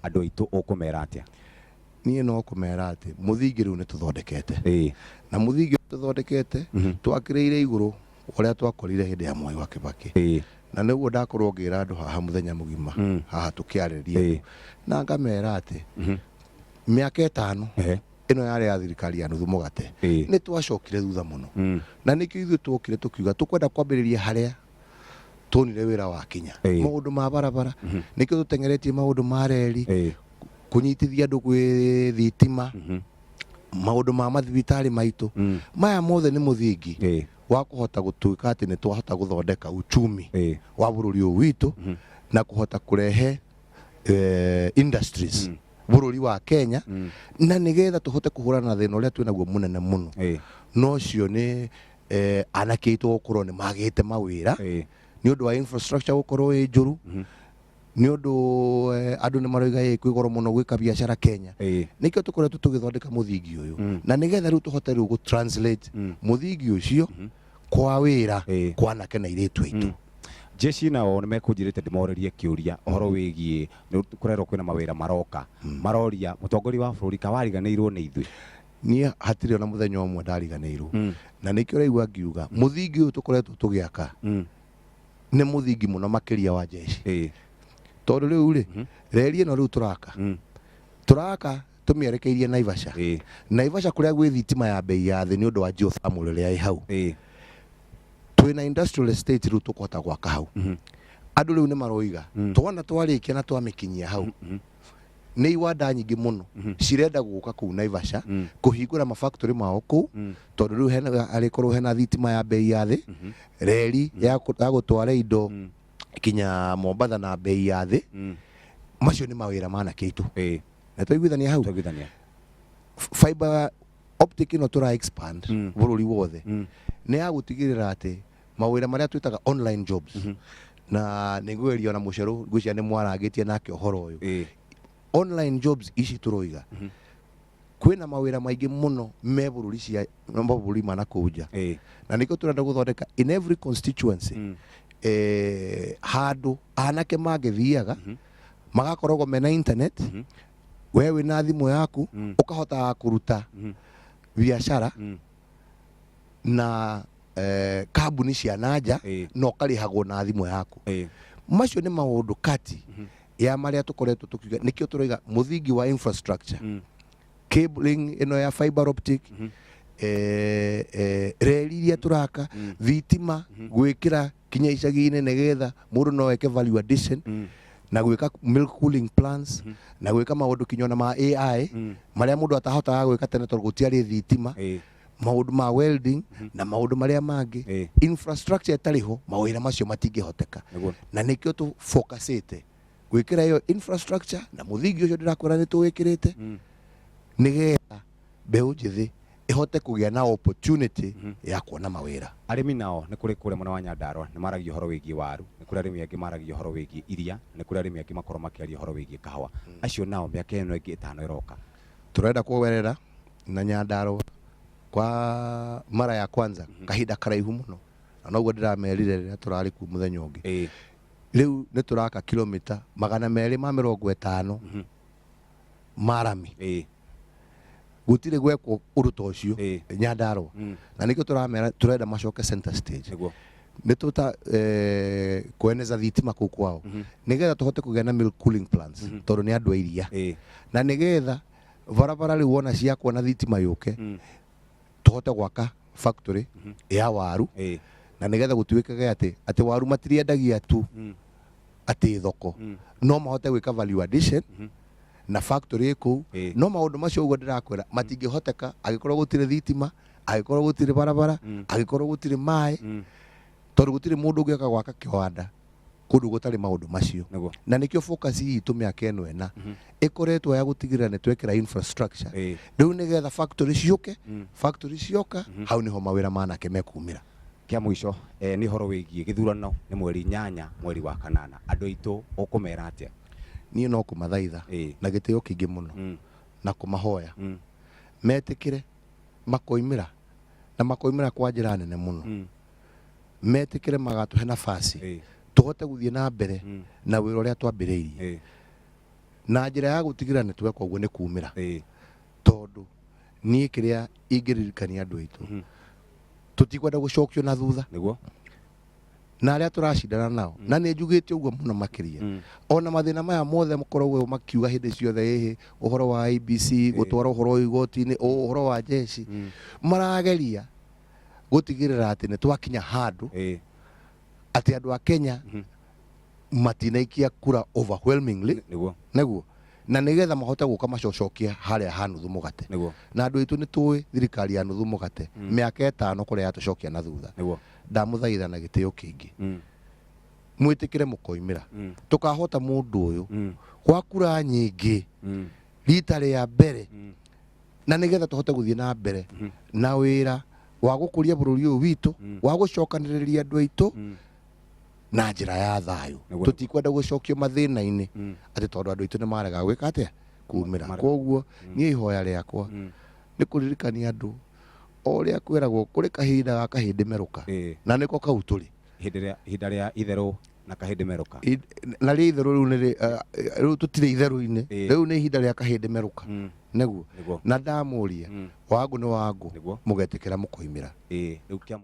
Andũ aitũ ũkũmera atĩa? Niĩ no kũmera atĩ mũthingi rĩu nĩ tũthondekete. Na mũthingi ũyũ tũthondekete twakĩrĩire igũrũ ũrĩa twakorire hĩndĩ ya Mwai wa Kĩbakĩ. Na nĩguo ndakorwo ngĩra andũ haha mũthenya mũgima haha tũkĩarĩrĩria na ngamera atĩ mĩaka 5 ĩno yarĩ ya thirikari ya nuthu mũgate nĩ twacokire thutha mũno. Na nĩkĩo ithuĩ twokire tũkiuga tũkwenda kwambĩrĩria harĩa tuonire wĩra wa kinya. Maũndũ ma barabara, nĩkĩo tũteng'eretie maũndũ ma reri, kũnyitithia andũ gwĩ thitima, maũndũ ma mathibitarĩ maitũ. Maya mothe nĩ mũthingi wa kũhota gũtuĩka atĩ nĩ twahota gũthondeka uchumi wa bũrũri ũyũ witũ na kũhota kũrehe industries bũrũri wa Kenya, na nĩgetha tũhote kũhũrana na thĩna ũrĩa twĩnaguo mũnene mũno. No cio nĩ anake aitũ gũkorwo nĩ magĩte mawĩra nĩ ũndũ wa infrastructure gũkorwo ĩ njũru, nĩ ũndũ andũ nĩ maroiga ĩ kwĩ goro mũno gwĩka biacara Kenya. Nĩkĩo tũkoretwo tũgĩthondeka mũthingi ũyũ, na nĩgetha rĩu tũhote rĩu gũ translate mũthingi ũcio kwa wĩra kwa anake na airĩtu aitũ. Jeshi nao nĩ mekũnjĩrĩte ndĩmorĩrie kĩũria ũhoro wĩgiĩ nĩ kũrerwo kwĩna mawĩra maroka. Maroria mũtongoria wa bũrũri ka wariganĩirwo nĩ ithuĩ. Niĩ hatirĩ ona mũthenya ũmwe ndariganĩirwo, na nĩkĩo ũraigua ngiuga mũthingi ũyũ tũkoretwo tũgĩaka nĩ mũthingi mũno makĩria wa jeshi, tondũ rĩu rĩ reri ĩno rĩu tũraka tũraka tũmĩerekeirie Naivasha. Naivasha kũrĩa gwĩ thitima ya bei ya thĩ nĩ ũndũ wa geothermal ĩrĩa ĩ hau. Twĩna industrial estate rĩu tũkũhota gwaka hau. Andũ rĩu nĩ maroiga twona twarĩkia na twamĩkinyia hau, nĩ iwanda nyingĩ mũno cirenda gũka kũu Naivasha kũhingũra mafactory mao kũu, tondũ rĩu hena arĩkorwo hena thitima ya bei ya thĩ, reri ya gũtwara indo kinya Mombatha na bei ya thĩ. Macio nĩ mawĩra ma anake aitũ. Na twaiguithania hau? Twaiguithania. Fiber optic ĩno tũra expand bũrũri wothe nĩ ya gũtigĩrĩra atĩ mawĩra marĩa twĩtaga online jobs, na nĩ ngũgeria ona mũcerũ ngwĩciria nĩ mwarangĩtie nake ũhoro ũyũ. Online jobs ici tũroiga kwĩna mawĩra maingĩ mũno me bũrũri cia mabũrũri ma nakũu nja, na nĩkĩo tũrenda gũthondeka in every constituency handũ anake mangĩthiaga magakoragwo mena internet. We wĩna thimũ yaku ũkahotaga kũruta biacara na kambuni cia nanja na ũkarĩhagwo na thimũ yaku. Macio nĩ maũndũ kati ya marĩa tũkoretwo tũkiuga. Nĩkĩo tũroiga mũthingi wa infrastructure, cabling ĩno ya fiber optic, reri iria tũraka, thitima gwĩkĩra kinya icagi-inĩ nĩgetha mũndũ no eke value addition, na gwĩka milk cooling plants, na gwĩka maũndũ kinya ona ma AI marĩa mũndũ atahotaga gwĩka tene tondũ gũtiarĩ thitima, maũndũ ma welding na maũndũ marĩa mangĩ. Infrastructure ĩtarĩ ho, mawĩra macio matingĩhoteka. Na nĩkĩo tũ focusĩte gwĩkĩra ĩyo infrastructure na mũthingi ũcio ndĩrakwĩra nĩ tũwĩkĩrĩte, nĩgetha mbeũ njĩthĩ ĩhote kũgĩa na opportunity ya kuona mawĩra. Arĩmi nao nĩ kũrĩ kũrĩa mwena wa Nyandarua nĩ maragia ũhoro wĩgiĩ waru, nĩ kũrĩ arĩmi angĩ maragia ũhoro wĩgiĩ iria, na nĩ kũrĩ arĩmi angĩ makorwo makĩaria ũhoro wĩgiĩ kahũa. Acio nao mĩaka ĩno ĩngĩ 5 ĩroka? Tũrenda kũgerera na Nyandarua kwa mara ya kwanza kahinda karaihu mũno, na noguo ndĩramerire rĩrĩa tũrarĩ kuo mũthenya ũngĩ. Rĩu nĩ tũraka kilomita 250 ma rami. Gũtirĩ gwekwo ũndũ ta ũcio Nyandarua, na nĩkĩo tũramera tũrenda macoke center stage. Nĩ tũta kueneza thitima kũu kwao nĩgetha tũhote kũgĩa na milk cooling plants, tondũ nĩ andũ a iria, na nĩgetha barabara rĩu wona ciakwo na thitima yũke, tũhote gwaka factory ya waru, na nĩgetha gũtuĩkage atĩ waru matiriendagia tu atĩ thoko, no mahote gwĩka value addition na factory ĩ kũu. No maũndũ macio ũguo ndĩrakwĩra matingĩhoteka angĩkorwo gũtirĩ thitima, angĩkorwo gũtirĩ barabara, angĩkorwo gũtirĩ maĩ, tondũ gũtirĩ mũndũ ũngĩũka gwaka kĩwanda kũndũ gũtarĩ maũndũ macio. Na nĩkĩo focus itũ mĩaka ĩno 4 ĩkoretwo ya gũtigĩrĩra nĩ twekĩra infrastructure rĩu nĩgetha factory ciũke. Factory cioka, hau nĩho mawĩra ma anake mekumĩra. Kĩa mũico nĩ ũhoro wĩgiĩ gĩthurano, nĩ mweri 8 mweri wa kanana. Andũ aitũ ũkũmera atĩa? Niĩ no kũmathaitha na gĩtĩo kĩingĩ mũno na kũmahoya metĩkĩre makoimĩra, na makoimĩra kwa njĩra nene mũno. Metĩkĩre magatũhe nafasi tũhote gũthiĩ na mbere na wĩra ũrĩa twambĩrĩirie. Na njĩra ya gũtigĩrĩra nĩ tweka ũguo nĩ kumĩra. Tondu niĩ kĩrĩa ingĩririkania andũ aitũ, tũtikwenda gũcokio na thutha. Niguo. Na arĩa tũracindana nao, na nĩ njugĩte ũguo mũno makĩria, ona mathĩna maya mothe makoragwo makiuga hĩndĩ ciothe, ĩhĩ ũhoro wa IEBC gũtwara ũhoro ũyũ igoti-inĩ, ũhoro wa jeshi, marageria gũtigĩrĩra atĩ nĩ twakinya handũ atĩ andũ a Kenya matinaikia kura overwhelmingly. Niguo. Nĩguo, na nĩgetha mahote gũka macocokie harĩa ha nuthu mũgate. Niguo. Na andũ aitũ nĩ tũĩ thirikari ya nuthu mũgate mĩaka 5 kũrĩa yatũcokia na thutha. Niguo. Ndamũthaitha na gĩtĩo kĩingĩ, mwĩtĩkĩre mũkoimĩra, tũkahota mũndũ ũyũ kwa kura nyingĩ rita rĩa mbere, na nĩgetha tũhote gũthiĩ na mbere na wĩra wa gũkũria bũrũri ũyũ witũ, wa gũcokanĩrĩria andũ aitũ na njĩra ya thayũ. Tũtikwenda gũcokio mathĩna-inĩ atĩ tondũ andũ aitũ nĩ marega gwĩka atĩa, kumĩra. Koguo niĩ ihoya rĩakwa nĩ kũririkania andũ o ũrĩa kwĩragwo kũrĩ kahinda ga kahĩndĩ merũka, na nĩko kau tũrĩ. Ihinda rĩa itherũ na kahĩndĩ merũka. Na rĩa itherũ rĩu nĩ rĩu tũtirĩ itherũ-inĩ, rĩu nĩ ihinda rĩa kahĩndĩ merũka. Nĩguo. Na ndamũria, wangu nĩ wangu, mũgetĩkĩra mũkoimĩra. Rĩu kĩa